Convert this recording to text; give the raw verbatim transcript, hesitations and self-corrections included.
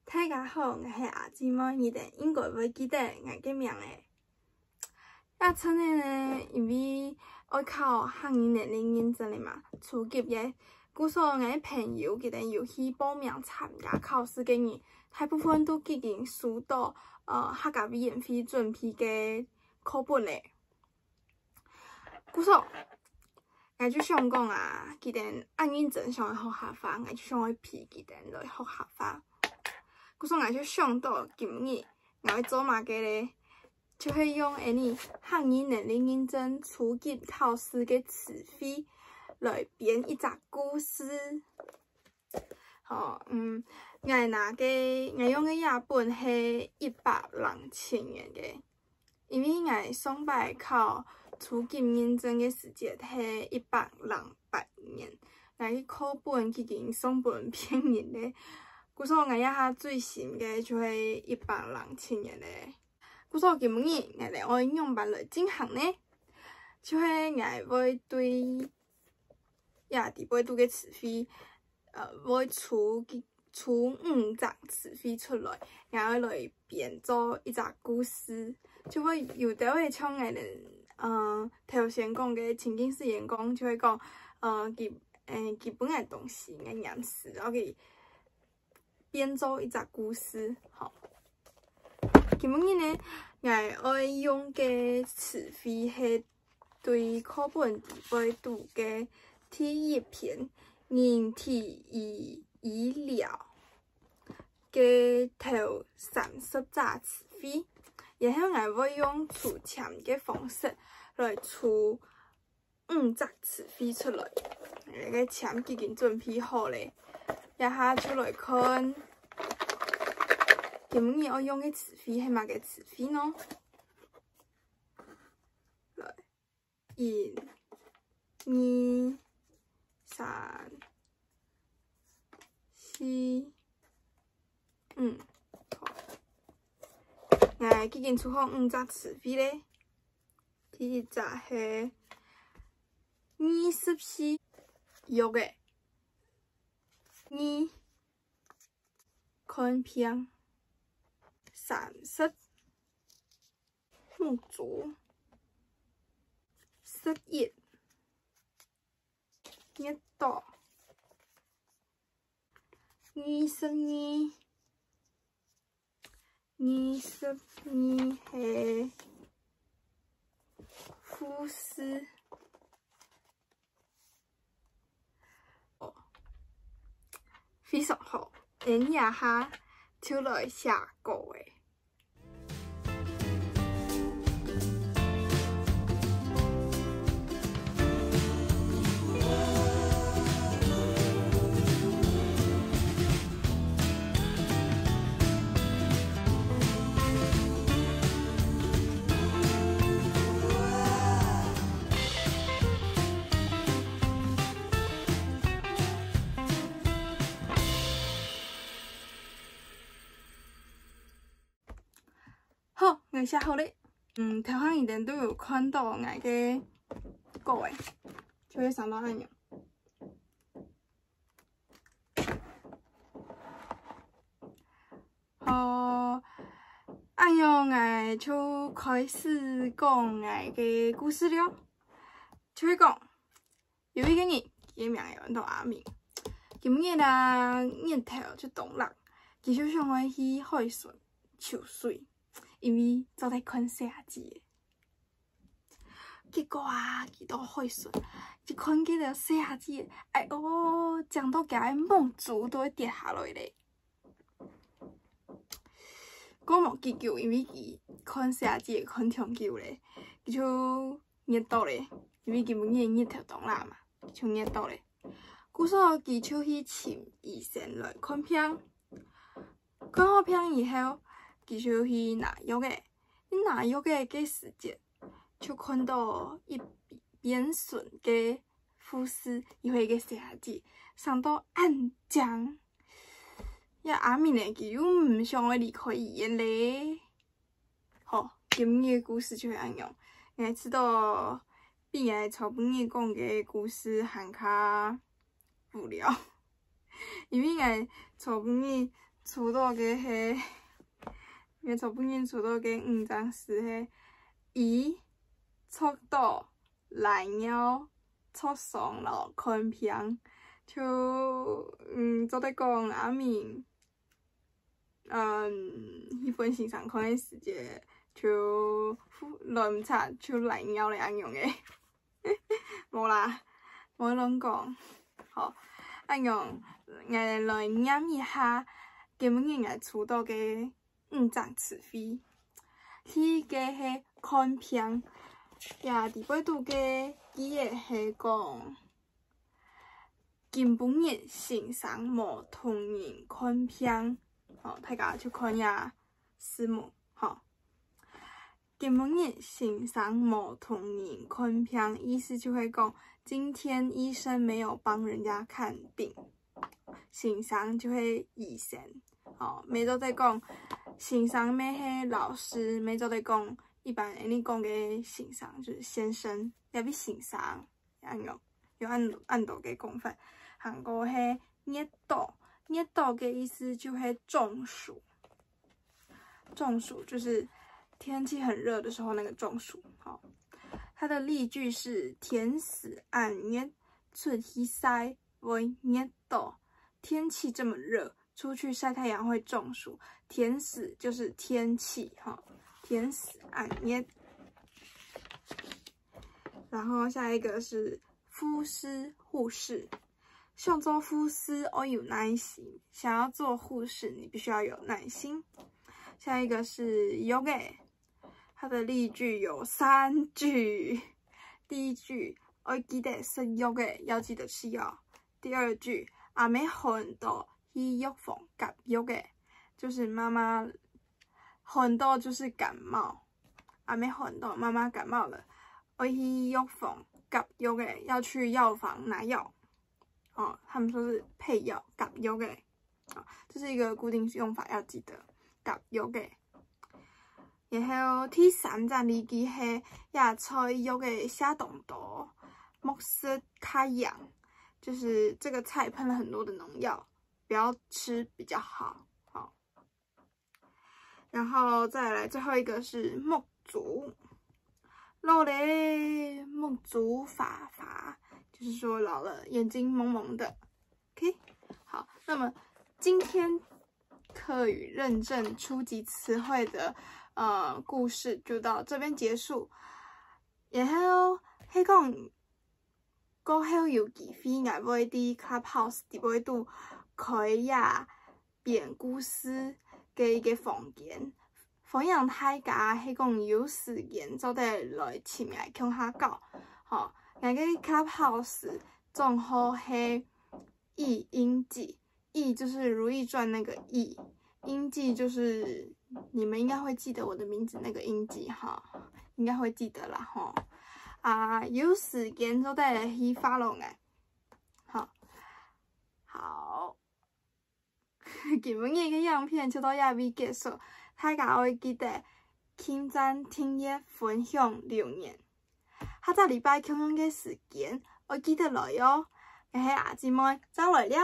大家好，𠊎係阿姊妹，你兜應該會記得𠊎个名仔。這陣仔呢，因為愛考客語能力認證了嘛，初級个，故所𠊎个朋友佢兜有去報名參加考試个人，大部分都已經收到，呃，客家委員會準備个課本了。 故所，𠊎就想講啊，佢兜恁認真想愛學客話，𠊎就想愛陪佢兜來學客話。故所，𠊎就想到今日𠊎愛做麼个咧？就係用𠊎等客語能力認證初級考試个詞彙來編一隻故事。 好，嗯，𠊎拿个，𠊎用个這本係一百零七年个，因為𠊎上擺考初級認證个時節係一百零八年，𠊎个課本已經送分別人了，故所𠊎這下最新个就係一百零七年个。故所今日𠊎等愛仰般來進行呢？就係𠊎會對這底背肚个詞彙， 呃，會抽幾，抽五隻詞彙出來，然後來編做一隻故事。就會有兜會像𠊎等，呃，頭先講个情境式演講，就會講，呃，佢，誒，佢分𠊎東西，𠊎黏時，然後佢編做一隻故事，吼。今日呢，𠊎愛用个詞彙係 對課本底背肚个第一篇人體醫，醫療个頭三十隻詞彙，然後𠊎會用抽籤个方式來抽五隻詞彙出來。𠊎个籤已經準備好了，這下就來看今日愛用个詞彙係麼个詞彙呢？來。 一、二、三、四、五。好。𠊎已經抽好五隻詞彙了。第一隻係二十四，藥仔。二、看病。三十， 目珠。十一，熱島。二十二，二十二係護士。 哦，非常好，𠊎這下就來寫稿仔。 好，𠊎寫好了。嗯，頭下你兜都有看到𠊎个稿仔，就會生到恁樣。 好，恁樣𠊎就開始講𠊎个故事了。就係講，有一個人，佢个名安到阿明。今日啊，日頭就當熱，佢就想愛去海脣泅水，因為做得看細阿姊仔。 結果啊，佢到海脣，一看見到細阿姊，哎喲，驚到佢个目珠都會跌下來咧。過無幾久，因為佢看細阿姊看忒久咧，佢就熱到咧，因為佢本日日頭當辣嘛，就熱到咧。故所佢就去尋醫生來看病。 看好病以後，佢就去拿藥仔。佢拿藥仔个時節，就看到一邊脣个護士，又係一個細阿姊，生到恁靚。這阿明呢，佢又毋想愛離開醫院咧。好，今日个故事就係恁樣。𠊎試著比𠊎昨晡日講个故事還較 無聊。因為𠊎昨晡日抽到个係，𠊎昨晡日抽到个五隻字係：醫、著到、拉尿、著傷摎看病。就，嗯，做得講阿明，嗯，去分先生看个時節，就來毋掣就拉尿了恁樣个。無啦，無亂講。好，恁樣，𠊎來唸一下今晡日𠊎抽到个五隻詞彙。第一个係看病，這底背肚个句仔係講，今晡日先生無同人看病。好，大家就看這字幕，好。今晡日先生無同人看病，意思就係講，今天醫生沒有幫人家看病。先生就係醫生，哦，乜做得講，先生乜係老師，乜做得講一般恁呢講个先生，就是先生，也係先生，恁樣，有恁，恁多个講法。還過係熱到，熱到个意思就係中暑。中暑就是天氣很熱的時候那個中暑。好，它的例句是：天時恁熱，出去曬會熱到。天氣這麼熱，出去曬太陽會中暑。天時就是天氣，哈，天時恁熱。然後下一個是護士，護士。想做護士愛有耐心，想要做護士，你必須要有耐心。下一個是藥仔，它的例句有三句。第一句，愛記得食藥仔，要記得吃藥。第二句，阿姆寒到去藥房夾藥仔，就是媽媽寒到就是感冒，阿姆寒到，媽媽感冒了，愛去藥房夾藥仔，要去藥房拿藥。哦，他們說是配藥，夾藥仔。啊，這是一個固定用法，要記得，夾藥仔。然後第三隻例句係，這菜藥仔射當多，莫食較贏，就是這個菜噴了很多的農藥，不要吃比較好。好，然後再來最後一個是目珠，老咧，目珠花花，就是說老了，眼睛蒙蒙的。OK，好，那麼今天客語認證初級詞彙的，呃，故事就到這邊結束。然後，係講，過後有機會，𠊎會在Clubhouse底背肚開一編故事个一個房間。歡迎大家係講有時間做得來尋𠊎共下搞。吼，𠊎个Clubhouse帳號係 易英記，易就是《如懿傳》那個易，英記就是你們應該會記得我的名字那個英記哈，應該會記得啦吼。啊，有時間做得來去follow𠊎。好，好，今晡日个影片就到這位結束，大家愛記得點讚、訂閱、分享、留言。 下隻禮拜共樣个時間，愛記得來哦。𠊎係阿姊妹，正來尞。